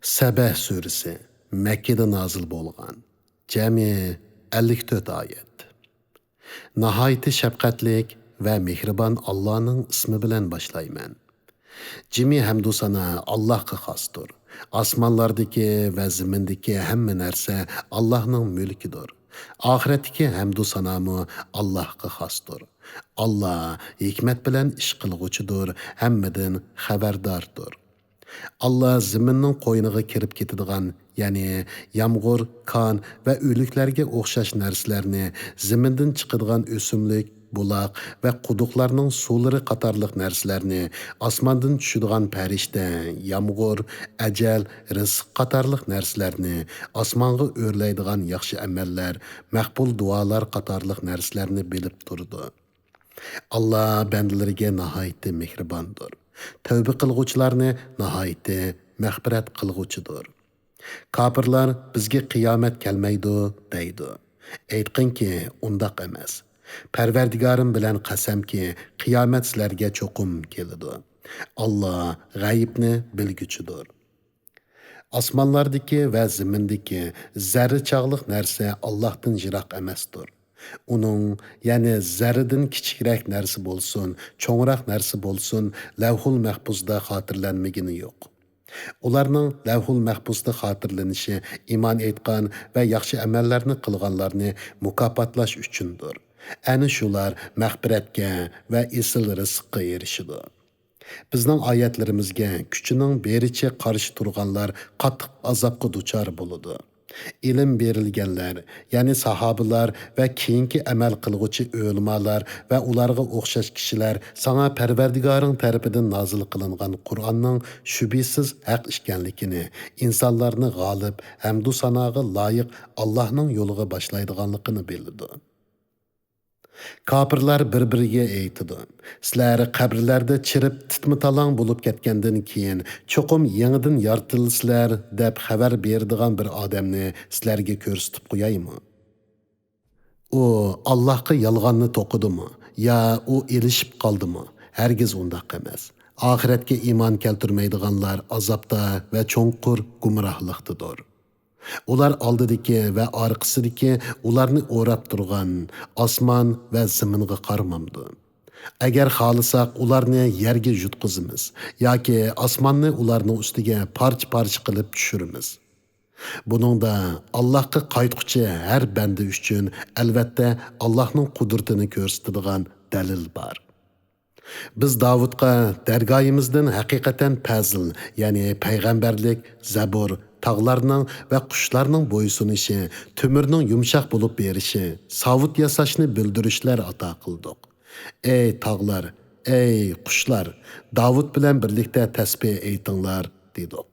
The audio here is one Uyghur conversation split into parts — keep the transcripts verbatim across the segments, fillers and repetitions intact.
سەبەھ سۈرىسى، مەككىدە نازىل بولغان. جەمئىي ئەللىك تۆت ئايەت. ناھايىتى شەپقەتلىك ۋە مېھرىبان ئاللانىڭ ئىسمى بىلەن باشلايمەن. جىمى ھەمدۇ سانا ئاللاھقا خاستۇر. ئاسمانلاردىكى ۋە زېمىندىكى ھەممە نەرسە ئاللاھنىڭ مۈلكىدۇر. ئاخىرەتتىكى ھەمدۇ سانامۇ ئاللاھقا خاستۇر. ئاللا ھېكمەت بىلەن ئىش قىلغۇچىدۇر، ھەممىدىن خەۋەرداردۇر. ئاللا زېمىننىڭ قوينىغا كىرىپ كېتىدىغان، يەنى يامغۇر، كان ۋە ئۆلۈكلەرگە ئوخشاش نەرسىلەرنى، زېمىندىن چىقىدىغان ئۆسۈملۈك، بۇلاق ۋە قۇدۇقلارنىڭ سۇلىرى قاتارلىق نەرسىلەرنى، ئاسماندىن چۈشىدىغان پەرىشتە، يامغۇر، ئەجەل، رىزىق قاتارلىق نەرسىلەرنى، ئاسمانغا ئۆرلەيدىغان ياخشى ئەمەللەر، مەقبۇل دۇئالار قاتارلىق نەرسىلەرنى بىلىپ تۇرىدۇ. ئاللا بەندىلىرىگە ناھايىتى مېھرىباندۇر. تەۋبە قىلغۇچىلارنى ناھايىتى مەغپىرەت قىلغۇچىدۇر. كاپىرلار: «بىزگە قىيامەت كەلمەيدۇ» دەيدۇ. ئېيتقىنكى، ئۇنداق ئەمەس. پەرۋەردىگارىم بىلەن قەسەمكى، قىيامەت سىلەرگە چوقۇم كېلىدۇ. ئاللا غەيىبنى بىلگۈچىدۇر. ئاسمانلاردىكى ۋە زېمىندىكى زەررە چاغلىق نەرسە ئاللاھتىن يىراق ئەمەستۇر. ئۇنىڭ، يەنى زەررىدىن كىچىكرەك نەرسە بولسۇن، چوڭراق نەرسە بولسۇن، لەۋھۇل مەھپۇزدا خاتىرىلەنمىگىنى يوق. ئۇلارنىڭ لەۋھۇل مەھپۇزدا خاتىرىلىنىشى ئىمان ئېيتقان ۋە ياخشى ئەمەللەرنى قىلغانلارنى مۇكاپاتلاش ئۈچۈندۇر. ئەنە شۇلار مەغپىرەتكە ۋە ئېسىل رىزىققا ئېرىشىدۇ. بىزنىڭ ئايەتلىرىمىزگە كۈچىنىڭ بېرىچە قارشى تۇرغانلار قاتتىق ئازابقا دۇچار بولىدۇ. ئىلىم بېرىلگەنلەر، يەنى ساھابىلار ۋە كېيىنكى ئەمەل قىلغۇچى ئۆلىمالار ۋە ئۇلارغا ئوخشاش كىشىلەر ساڭا پەرۋەردىگارىڭ تەرىپىدىن نازىل قىلىنغان قۇرئاننىڭ شۈبھىسىز ھەق ئىكەنلىكىنى، ئىنسانلارنى غالىب، ھەمدۇ ساناغا لايىق ئاللاھنىڭ يولىغا باشلايدىغانلىقىنى بىلىدۇ. كاپىرلار بىر-بىرىگە ئېيتىدۇ: «سىلەر قەبرىلەردە چىرىپ تىتما-تالاڭ بولۇپ كەتكەندىن كېيىن چوقۇم يېڭىدىن يارىتىلىسىلەر دەپ خەۋەر بېرىدىغان بىر ئادەمنى سىلەرگە كۆرسىتىپ قويايمۇ؟ ئۇ ئاللاھقا يالغاننى توقۇدىمۇ يا ئۇ ئېلىشىپ قالدىمۇ؟ ھەرگىز ئۇنداق ئەمەس. ئاخىرەتكە ئىمان كەلتۈرمەيدىغانلار ئازابتا ۋە چوڭقۇر گۇمراھلىقتىدۇر.» ئۇلار ئالدىدىكى ۋە ئارقىسىدىكى ئۇلارنى ئوراپ تۇرغان ئاسمان ۋە زېمىنغا قارىمامدۇ؟ ئەگەر خالىساق، ئۇلارنى يەرگە يۇتقۇزىمىز ياكى ئاسماننى ئۇلارنىڭ ئۈستىگە پارچە-پارچە قىلىپ چۈشۈرىمىز. بۇنىڭدا ئاللاھقا قايتقۇچى ھەر بەندە ئۈچۈن، ئەلۋەتتە، ئاللاھنىڭ قۇدرىتىنى كۆرسىتىدىغان دەلىل بار. بىز داۋۇتقا دەرگاھىمىزدىن ھەقىقەتەن پەزىل، يەنى پەيغەمبەرلىك، زەبۇر، تاغلارنىڭ ۋە قۇشلارنىڭ بويسۇنۇشى، تۆمۈرنىڭ يۇمشاق بولۇپ بېرىشى، ساۋۇت ياساشنى بىلدۈرۈشلەر ئاتا قىلدۇق. ئەي تاغلار، ئەي قۇشلار، داۋۇت بىلەن بىرلىكتە تەسبىھ ئېيتىڭلار، دېدۇق.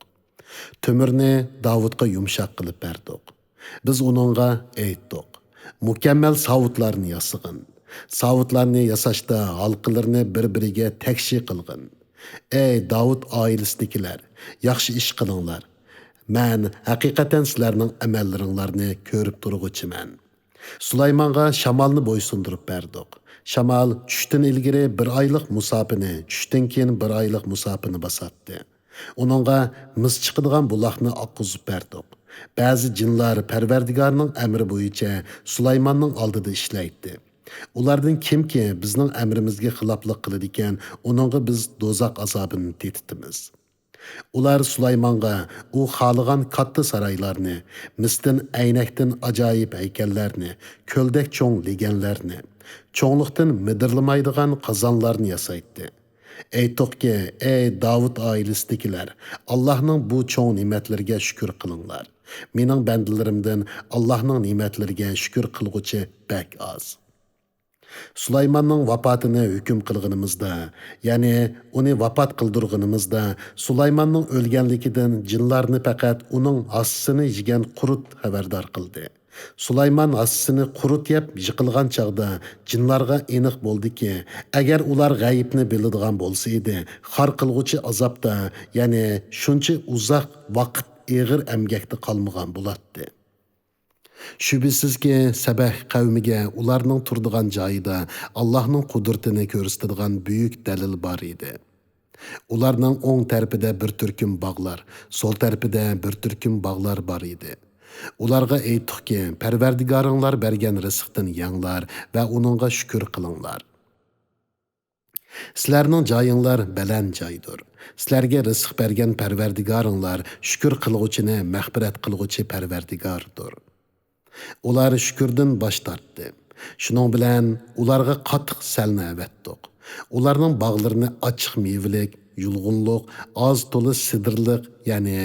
تۆمۈرنى داۋۇتقا يۇمشاق قىلىپ بەردۇق. بىز ئۇنىڭغا ئېيتتۇق: «مۇكەممەل ساۋۇتلارنى ياسىغىن. ساۋۇتلارنى ياساشتا ھالقىلىرىنى بىر-بىرىگە تەكشى قىلغىن. ئەي داۋۇت ئائىلىسىدىكىلەر، ياخشى ئىش قىلىڭلار. مەن ھەقىقەتەن سىلەرنىڭ ئەمەللىرىڭلارنى كۆرۈپ تۇرغۇچىمەن.» سۇلايمانغا شامالنى بويسۇندۇرۇپ بەردۇق. شامال چۈشتىن ئىلگىرى بىر ئايلىق مۇساپىنى، چۈشتىن كېيىن بىر ئايلىق مۇساپىنى باساتتى. ئۇنىڭغا مىس چىقىدىغان بۇلاقنى ئاققۇزۇپ بەردۇق. بەزى جىنلار پەرۋەردىگارنىڭ ئەمرى بويىچە سۇلايماننىڭ ئالدىدا ئىشلەيتتى. ئۇلاردىن كىمكى بىزنىڭ ئەمرىمىزگە خىلاپلىق قىلىدىكەن، ئۇنىڭغا بىز دوزاخ ئازابىنى تېتىتىمىز. ئۇلار سۇلايمانغا ئۇ خالىغان كاتتا سارايلارنى، مىستىن، ئەينەكتىن ئاجايىپ ھەيكەللەرنى، كۆلدەك چوڭ لېگەنلەرنى، چوڭلۇقتىن مىدىرلىمايدىغان قازانلارنى ياسايتتى. ئېيتتۇقكى، ئەي داۋۇت ئائىلىسىدىكىلەر، ئاللاھنىڭ بۇ چوڭ نېمەتلىرىگە شۈكۈر قىلىڭلار. مېنىڭ بەندىلىرىمدىن ئاللاھنىڭ نېمەتلىرىگە شۈكۈر قىلغۇچى بەك ئاز. سۇلايماننىڭ ۋاپاتىنى ھۆكۈم قىلغىنىمىزدا، يەنى ئۇنى ۋاپات قىلدۇرغىنىمىزدا، سۇلايماننىڭ ئۆلگەنلىكىدىن جىنلارنى پەقەت ئۇنىڭ ھاسىسىنى يېگەن قۇرت خەۋەردار قىلدى. سۇلايمان ھاسىسىنى قۇرت يەپ يىقىلغان چاغدا جىنلارغا ئېنىق بولدىكى، ئەگەر ئۇلار غەيىبنى بىلىدىغان بولسا ئىدى، خار قىلغۇچى ئازابتا، يەنى شۇنچە ئۇزاق ۋاقىت ئېغىر ئەمگەكتە قالمىغان بولاتتى. شۈبھىسىزكى، سەبەھ قەۋمىگە ئۇلارنىڭ تۇرىدىغان جايىدا ئاللاھنىڭ قۇدرىتىنى كۆرسىتىدىغان بۈيۈك دەلىل بار ئىدى. ئۇلارنىڭ ئوڭ تەرىپىدە بىر تۈركۈم باغلار، سول تەرىپىدە بىر تۈركۈم باغلار بار ئىدى. ئۇلارغا ئېيتتۇقكى، پەرۋەردىگارىڭلار بەرگەن رىزىقتىن يەڭلار ۋە ئۇنىڭغا شۈكۈر قىلىڭلار. سىلەرنىڭ جايىڭلار بەلەن جايدۇر. سىلەرگە رىزىق بەرگەن پەرۋەردىگارىڭلار شۈكۈر قىلغۇچىنى مەغپىرەت قىلغۇچى پەرۋەردىگاردۇر. ئۇلار شۈكۈردىن باش تارتتى. شۇنىڭ بىلەن ئۇلارغا قاتتىق سەلنى ئەۋەتتۇق. ئۇلارنىڭ باغلىرىنى ئاچچىق مېۋىلىك، يۇلغۇنلۇق، ئاز تولا سىدىرلىق، يەنى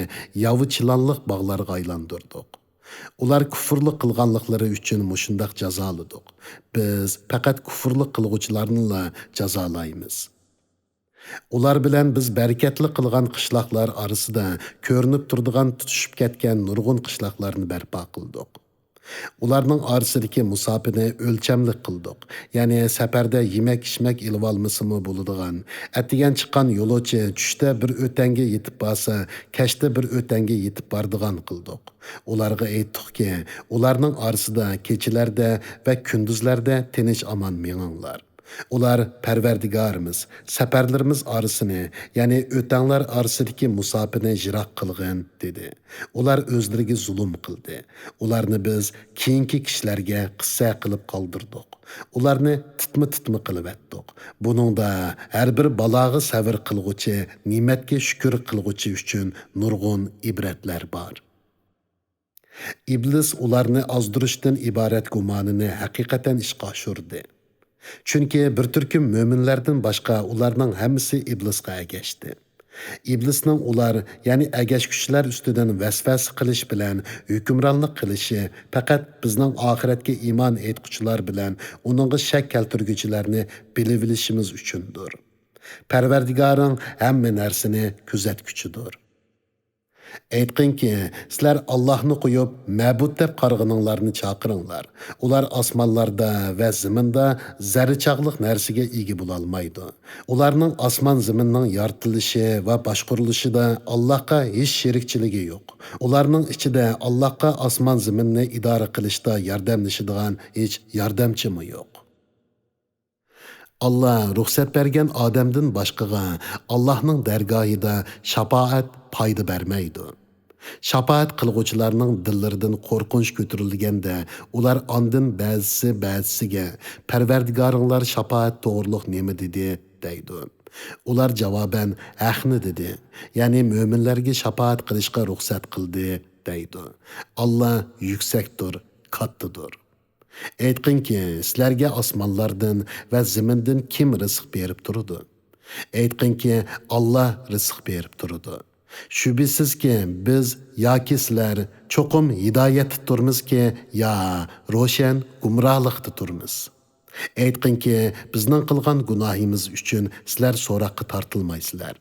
ياۋا چىلانلىق باغلارغا ئايلاندۇردۇق. ئۇلار كۇفرلۇق قىلغانلىقلىرى ئۈچۈن مۇشۇنداق جازالىدۇق. بىز پەقەت كۇفرلۇق قىلغۇچىلارنىلا جازالايمىز. ئۇلار بىلەن بىز بەرىكەتلىك قىلغان قىشلاقلار ئارىسىدا كۆرۈنۈپ تۇرىدىغان تۇتىشىپ كەتكەن نۇرغۇن قىشلاقلارنى بەرپا قىلدۇق. ئۇلارنىڭ ئارىسىدىكى مۇساپىنى ئۆلچەملىك قىلدۇق، يەنى سەپەردە يېمەك-ئىچمەك ئېلىۋالمىسىمۇ بولىدىغان، ئەتىگەن چىققان يولۇچى چۈشتە بىر ئۆتەڭگە يېتىپ بارسا، كەچتە بىر ئۆتەڭگە يېتىپ بارىدىغان قىلدۇق. ئۇلارغا ئېيتتۇقكى، ئۇلارنىڭ ئارىسىدا كېچىلەردە ۋە كۈندۈزلەردە تىنچ-ئامان مېڭىڭلار. ئۇلار، پەرۋەردىگارىمىز، سەپەرلىرىمىز ئارىسىنى، يەنى ئۆتەڭلەر ئارىسىدىكى مۇساپىنى يىراق قىلغىن، دېدى. ئۇلار ئۆزلىرىگە زۇلۇم قىلدى. ئۇلارنى بىز كېيىنكى كىشىلەرگە قىسسە قىلىپ قالدۇردۇق. ئۇلارنى تىتما-تىتما قىلىۋەتتۇق. بۇنىڭدا ھەر بىر بالاغا سەۋر قىلغۇچى، نېمەتكە شۈكۈر قىلغۇچى ئۈچۈن نۇرغۇن ئىبرەتلەر بار. ئىبلىس ئۇلارنى ئازدۇرۇشتىن ئىبارەت گۇمانىنى ھەقىقەتەن ئىشقا ئاشۇردى. چۈنكى بىر تۈركۈم مۆمىنلەردىن باشقا ئۇلارنىڭ ھەممىسى ئىبلىسقا ئەگەشتى. ئىبلىسنىڭ ئۇلار، يەنى ئەگەشكۈچىلەر ئۈستىدىن ۋەسۋەسە قىلىش بىلەن ھۆكۈمرانلىق قىلىشى پەقەت بىزنىڭ ئاخىرەتكە ئىمان ئېيتقۇچىلار بىلەن ئۇنىڭغا شەك كەلتۈرگۈچىلەرنى بىلىۋېلىشىمىز ئۈچۈندۇر. پەرۋەردىگارىڭ ھەممە نەرسىنى كۆزەتكۈچىدۇر. ئېيتقىنكى، سىلەر ئاللاھنى قويۇپ، مەبۇد دەپ قارىغىنىڭلارنى چاقىرىڭلار. ئۇلار ئاسمانلاردا ۋە زېمىندا زەررىچاغلىق نەرسىگە ئىگە بولالمايدۇ. ئۇلارنىڭ ئاسمان زېمىننىڭ يارىتىلىشى ۋە باشقۇرۇلۇشىدا ئاللاھقا ھېچ شېرىكچىلىكى يوق. ئۇلارنىڭ ئىچىدە ئاللاھقا ئاسمان زېمىننى ئىدارە قىلىشتا ياردەملىشىدىغان ھېچ ياردەمچىمۇ يوق. ئاللا رۇخسەت بەرگەن ئادەمدىن باشقىغا ئاللاھنىڭ دەرگاھىدا شاپائەت پايدا بەرمەيدۇ. شاپائەت قىلغۇچىلارنىڭ دىللىرىدىن قورقۇنچ كۆتۈرۈلگەندە، ئۇلار ئاندىن بەزىسى بەزىسىگە، پەرۋەردىگارىڭلار شاپائەت توغرۇلۇق نېمە دېدى؟ دەيدۇ. ئۇلار جاۋابەن، ھەقنى دېدى، يەنى مۆمىنلەرگە شاپائەت قىلىشقا رۇخسەت قىلدى، دەيدۇ. ئاللا يۈكسەكتۇر، كاتتىدۇر. ئېيتقىنكى، سىلەرگە ئاسمانلاردىن ۋە زېمىندىن كىم رىزىق بېرىپ تۇرىدۇ؟ ئېيتقىنكى، ئاللا رىزىق بېرىپ تۇرىدۇ. شۈبھىسىزكى، بىز ياكى سىلەر چوقۇم ھىدايەتتە تۇرمىزكى، يا روشەن گۇمراھلىقتا تۇرمىز. ئېيتقىنكى، بىزنىڭ قىلغان گۇناھىمىز ئۈچۈن سىلەر سوراققا تارتىلمايسىلەر.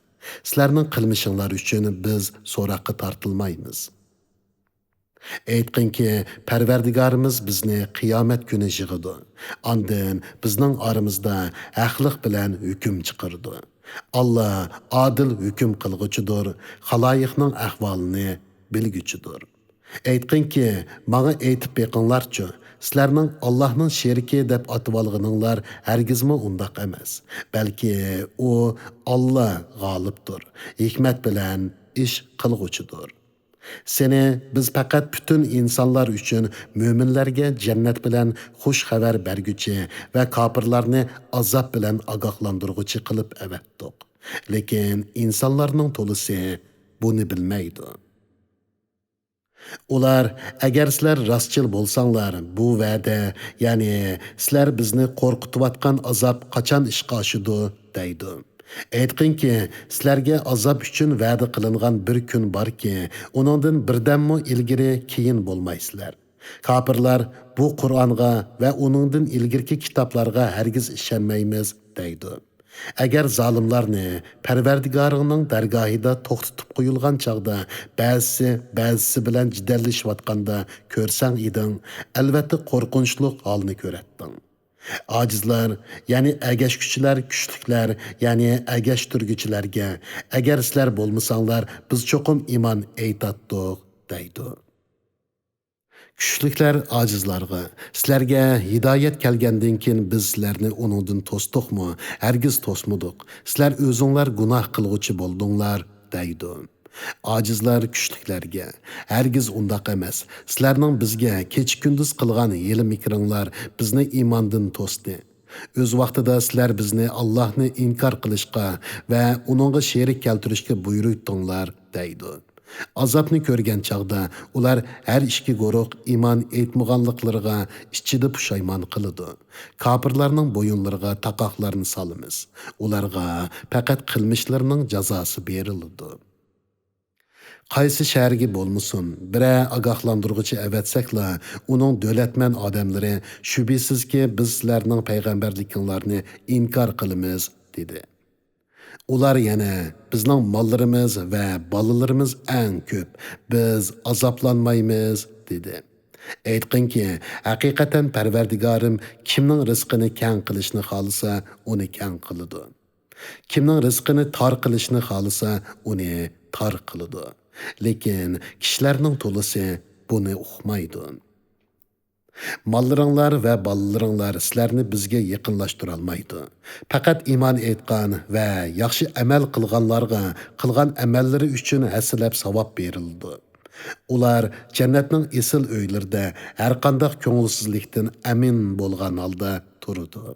سىلەرنىڭ قىلمىشىڭلار ئۈچۈن بىز سوراققا تارتىلمايمىز. ئېيتقىنكى، پەرۋەردىگارىمىز بىزنى قىيامەت كۈنى يىغىدۇ. ئاندىن بىزنىڭ ئارىمىزدا ھەقلىق بىلەن ھۆكۈم چىقىرىدۇ. ئاللا ئادىل ھۆكۈم قىلغۇچىدۇر، خالايىقنىڭ ئەھۋالىنى بىلگۈچىدۇر. ئېيتقىنكى، ماڭا ئېيتىپ بېقىڭلارچۇ، سىلەرنىڭ ئاللاھنىڭ شېرىكى دەپ ئاتىۋالغىنىڭلار ھەرگىزمۇ ئۇنداق ئەمەس. بەلكى ئۇ، ئاللا، غالىبتۇر، ھېكمەت بىلەن ئىش قىلغۇچىدۇر. سېنى بىز پەقەت پۈتۈن ئىنسانلار ئۈچۈن مۆمىنلەرگە جەننەت بىلەن خۇش خەۋەر بەرگۈچى ۋە كاپىرلارنى ئازاب بىلەن ئاگاھلاندۇرغۇچى قىلىپ ئەۋەتتۇق. لېكىن ئىنسانلارنىڭ تولىسى بۇنى بىلمەيدۇ. ئۇلار، ئەگەر سىلەر راستچىل بولساڭلار، بۇ ۋەدە، يەنى سىلەر بىزنى قورقۇتۇۋاتقان ئازاب قاچان ئىشقا ئاشىدۇ؟ دەيدۇ. ئېيتقىنكى، سىلەرگە ئازاب ئۈچۈن ۋەدە قىلىنغان بىر كۈن باركى، ئۇنىڭدىن بىردەممۇ ئىلگىرى كېيىن بولمايسىلەر. كاپىرلار بۇ قۇرئانغا ۋە ئۇنىڭدىن ئىلگىرىكى كىتابلارغا ھەرگىز ئىشەنمەيمىز، دەيدۇ. ئەگەر زالىملارنى پەرۋەردىگارىڭنىڭ دەرگاھىدا توختىتىپ قويۇلغان چاغدا بەزىسى بەزىسى بىلەن جېدەللىشىۋاتقاندا كۆرسەڭ ئىدىڭ، ئەلۋەتتە قورقۇنچلۇق ھالنى كۆرەتتىڭ. ئاجىزلار، يەنى ئەگەشكۈچىلەر، كۈچلۈكلەر، يەنى ئەگەشتۈرگۈچىلەرگە، ئەگەر سىلەر بولمىساڭلار، بىز چوقۇم ئىمان ئېيتاتتۇق، دەيدۇ. كۈچلۈكلەر ئاجىزلارغا، سىلەرگە ھىدايەت كەلگەندىن كېيىن بىز سىلەرنى ئۇنىڭدىن توستۇقمۇ؟ ھەرگىز توسمىدۇق. سىلەر ئۆزۈڭلار گۇناھ قىلغۇچى بولدۇڭلار، دەيدۇ. ئاجىزلار كۈچلۈكلەرگە، ھەرگىز ئۇنداق ئەمەس. سىلەرنىڭ بىزگە كېچە-كۈندۈز قىلغان ھىيلە-مىكرىڭلار بىزنى ئىماندىن توستى. ئۆز ۋاقتىدا سىلەر بىزنى ئاللاھنى ئىنكار قىلىشقا ۋە ئۇنىڭغا شېرىك كەلتۈرۈشكە بۇيرۇيتتۇڭلار، دەيدۇ. ئازابنى كۆرگەن چاغدا ئۇلار ھەر ئىككى گۇرۇھ ئىمان ئېيتمىغانلىقلىرىغا ئىچىدە پۇشايمان قىلىدۇ. كاپىرلارنىڭ بويۇنلىرىغا تاقاقلارنى سالىمىز. ئۇلارغا پەقەت قىلمىشلىرىنىڭ جازاسى بېرىلىدۇ. قايسى شەھەرگە بولمىسۇن، بىرەر ئاگاھلاندۇرغۇچى ئەۋەتسەكلا، ئۇنىڭ دۆلەتمەن ئادەملىرى، شۈبھىسىزكى، بىز سىلەرنىڭ پەيغەمبەرلىكىڭلارنى ئىنكار قىلىمىز، دېدى. ئۇلار يەنە، بىزنىڭ ماللىرىمىز ۋە بالىلىرىمىز ئەڭ كۆپ، بىز ئازابلانمايمىز، دېدى. ئېيتقىنكى، ھەقىقەتەن پەرۋەردىگارىم كىمنىڭ رىزقىنى كەڭ قىلىشنى خالىسا، ئۇنى كەڭ قىلىدۇ. كىمنىڭ رىزقىنى تار قىلىشنى خالىسا، ئۇنى تار قىلىدۇ. لېكىن كىشىلەرنىڭ تولىسى بۇنى ئۇقمايدۇ. ماللىرىڭلار ۋە بالىلىرىڭلار سىلەرنى بىزگە يېقىنلاشتۇرالمايدۇ. پەقەت ئىمان ئېيتقان ۋە ياخشى ئەمەل قىلغانلارغا قىلغان ئەمەللىرى ئۈچۈن ھەسسىلەپ ساۋاب بېرىلىدۇ. ئۇلار جەننەتنىڭ ئېسىل ئۆيلىرىدە ھەرقانداق كۆڭۈلسىزلىكتىن ئەمىن بولغان ھالدا تۇرىدۇ.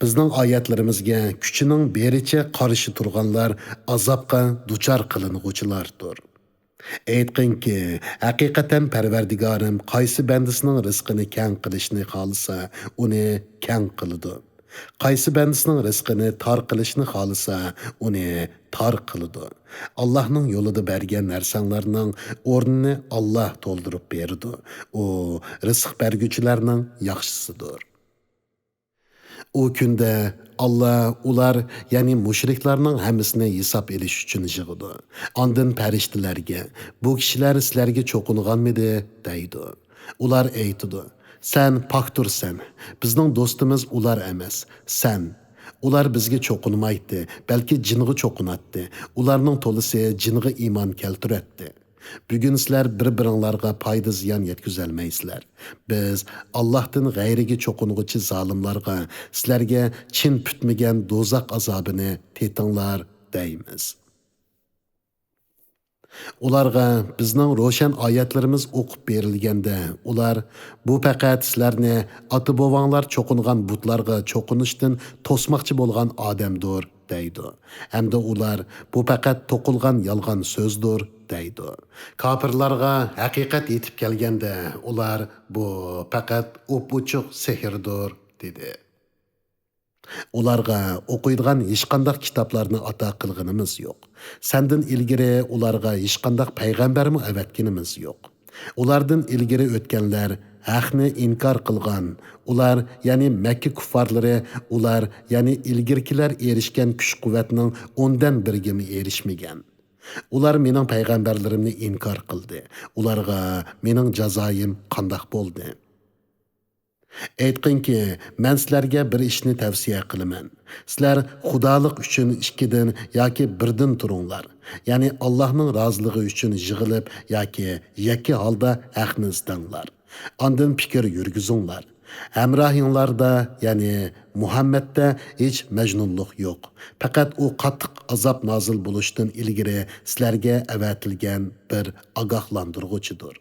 بىزنىڭ ئايەتلىرىمىزگە كۈچىنىڭ بېرىچە قارشى تۇرغانلار ئازابقا دۇچار قىلىنغۇچىلاردۇر. ئېيتقىنكى، ھەقىقەتەن پەرۋەردىگارىم قايسى بەندىسىنىڭ رىزقىنى كەڭ قىلىشنى خالىسا، ئۇنى كەڭ قىلىدۇ. قايسى بەندىسىنىڭ رىزقىنى تار قىلىشنى خالىسا، ئۇنى تار قىلىدۇ. ئاللاھنىڭ يولىدا بەرگەن نەرسەڭلارنىڭ ئورنىنى ئاللاھ تولدۇرۇپ بېرىدۇ. ئۇ رىزىق بەرگۈچىلەرنىڭ ياخشىسىدۇر. ئۇ كۈندە ئاللاھ ئۇلار، يەنى مۇشرىكلارنىڭ ھەممىسىنى ھېساب ئېلىش ئۈچۈن يىغىدۇ. ئاندىن پەرىشتىلەرگە، بۇ كىشىلەر سىلەرگە چوقۇنغانمىدى؟ دەيدۇ. ئۇلار ئېيتىدۇ، سەن پاكتۇرسەن، بىزنىڭ دوستىمىز ئۇلار ئەمەس، سەن. ئۇلار بىزگە چوقۇنمايتتى، بەلكى جىنغا چوقۇناتتى. ئۇلارنىڭ تولىسى جىنغا ئىمان كەلتۈرەتتى. بۈگۈن سىلەر بىر-بىرىڭلارغا پايدا-زىيان يەتكۈزەلمەيسىلەر. بىز ئاللاھتىن غەيرىگە چوقۇنغۇچى زالىملارغا، سىلەرگە چىن پۈتمىگەن دوزاخ ئازابىنى تېتىڭلار، دەيمىز. ئۇلارغا بىزنىڭ روشەن ئايەتلىرىمىز ئوقۇپ بېرىلگەندە، ئۇلار، بۇ پەقەت سىلەرنى ئاتا-بوۋاڭلار چوقۇنغان بۇتلارغا چوقۇنۇشتىن توسماقچى بولغان ئادەمدۇر، دەيدۇ. ھەمدە ئۇلار، بۇ پەقەت توقۇلغان يالغان سۆزدۇر، دەيدۇ. كاپىرلارغا ھەقىقەت يېتىپ كەلگەندە، ئۇلار، بۇ پەقەت ئوپئوچۇق سېھىردۇر، دېدى. ئۇلارغا ئوقۇيدىغان ھېچقانداق كىتابلارنى ئاتا قىلغىنىمىز يوق. سەندىن ئىلگىرى ئۇلارغا ھېچقانداق پەيغەمبەرمۇ ئەۋەتكىنىمىز يوق. ئۇلاردىن ئىلگىرى ئۆتكەنلەر ھەقنى ئىنكار قىلغان. ئۇلار، يەنى مەككە كۇففارلىرى، ئۇلار، يەنى ئىلگىرىكىلەر ئېرىشكەن كۈچ-قۇۋۋەتنىڭ ئوندىن بىرىگىمۇ ئېرىشمىگەن. ئۇلار مېنىڭ پەيغەمبەرلىرىمنى ئىنكار قىلدى. ئۇلارغا مېنىڭ جازايىم قانداق بولدى؟ ئېيتقىنكى، مەن سىلەرگە بىر ئىشنى تەۋسىيە قىلىمەن. سىلەر خۇدالىق ئۈچۈن ئىككىدىن ياكى بىردىن تۇرۇڭلار. يەنى ئاللاھنىڭ رازىلىقى ئۈچۈن يىغىلىپ ياكى يەككە ھالدا ھەقنى ئىزدەڭلار. ئاندىن پىكىر يۈرگۈزۈڭلار. ھەمراھىڭلاردا، يەنى مۇھەممەدتە ھېچ مەجنۇنلۇق يوق. پەقەت ئۇ قاتتىق ئازاب نازىل بولۇشتىن ئىلگىرى سىلەرگە ئەۋەتىلگەن بىر ئاگاھلاندۇرغۇچىدۇر.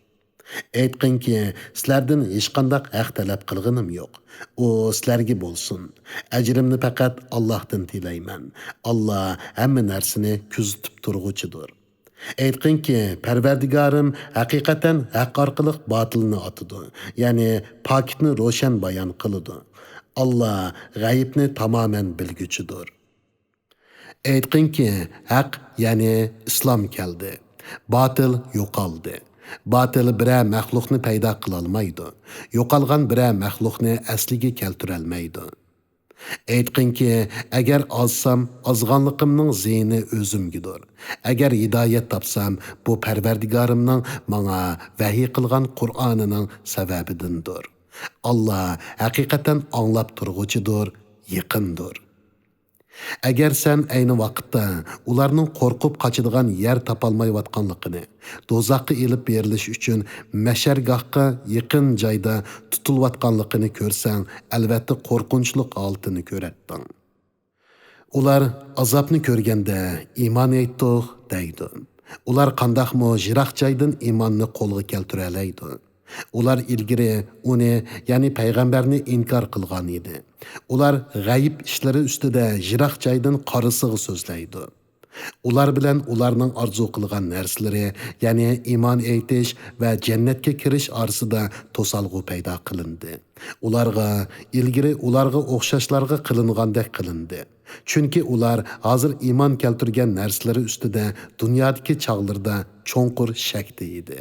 ئېيتقىنكى، سىلەردىن ھېچقانداق ھەق تەلەپ قىلغىنىم يوق. ئۇ سىلەرگە بولسۇن. ئەجرىمنى پەقەت ئاللاھتىن تىلەيمەن. ئاللاھ ھەممە نەرسىنى كۆزىتىپ تۇرغۇچىدۇر. ئېيتقىنكى، پەرۋەردىگارىم ھەقىقەتەن ھەق ئارقىلىق باتىلنى ئاتىدۇ، يەنى پاكىتنى روشەن بايان قىلىدۇ. ئاللاھ غەيىبنى تامامەن بىلگۈچىدۇر. ئېيتقىنكى، ھەق، يەنى ئىسلام كەلدى. باتىل يوقالدى. باتىل بىرەر مەخلۇقنى پەيدا قىلالمايدۇ. يوقالغان بىرەر مەخلۇقنى ئەسلىگە كەلتۈرەلمەيدۇ. ئېيتقىنكى، ئەگەر ئازسام، ئازغانلىقىمنىڭ زىيىنى ئۆزۈمگىدۇر. ئەگەر ھىدايەت تاپسام، بۇ پەرۋەردىگارىمنىڭ ماڭا ۋەھىي قىلغان قۇرئانىنىڭ سەۋەبىدىندۇر. ئاللاھ ھەقىقەتەن ئاڭلاپ تۇرغۇچىدۇر، يېقىندۇر. ئەگەر سەن ئەينى ۋاقىتتا ئۇلارنىڭ قورقۇپ قاچىدىغان يەر تاپالمايۋاتقانلىقىنى، دوزاخقا ئېلىپ بېرىلىش ئۈچۈن مەشەرگاھقا يېقىن جايدا تۇتۇلۇۋاتقانلىقىنى كۆرسەڭ، ئەلۋەتتە قورقۇنچلۇق ھالىتىنى كۆرەتتىڭ. ئۇلار ئازابنى كۆرگەندە، ئىمان ئېيتتۇق دەيدۇ. ئۇلار قانداقمۇ يىراق جايدىن ئىماننى قولغا كەلتۈرەلەيدۇ؟ ئۇلار ئىلگىرى ئۇنى، يەنى پەيغەمبەرنى ئىنكار قىلغان ئىدى. ئۇلار غەيىب ئىشلىرى ئۈستىدە يىراق جايدىن قارىسىغا سۆزلەيدۇ. ئۇلار بىلەن ئۇلارنىڭ ئارزۇ قىلغان نەرسىلىرى، يەنى ئىمان ئېيتىش ۋە جەننەتكە كىرىش ئارىسىدا توسالغۇ پەيدا قىلىندى. ئۇلارغا ئىلگىرى ئۇلارغا ئوخشاشلارغا قىلىنغاندەك قىلىندى. چۈنكى ئۇلار ھازىر ئىمان كەلتۈرگەن نەرسىلىرى ئۈستىدە دۇنيادىكى چاغلىرىدا چوڭقۇر شەكتە ئىدى.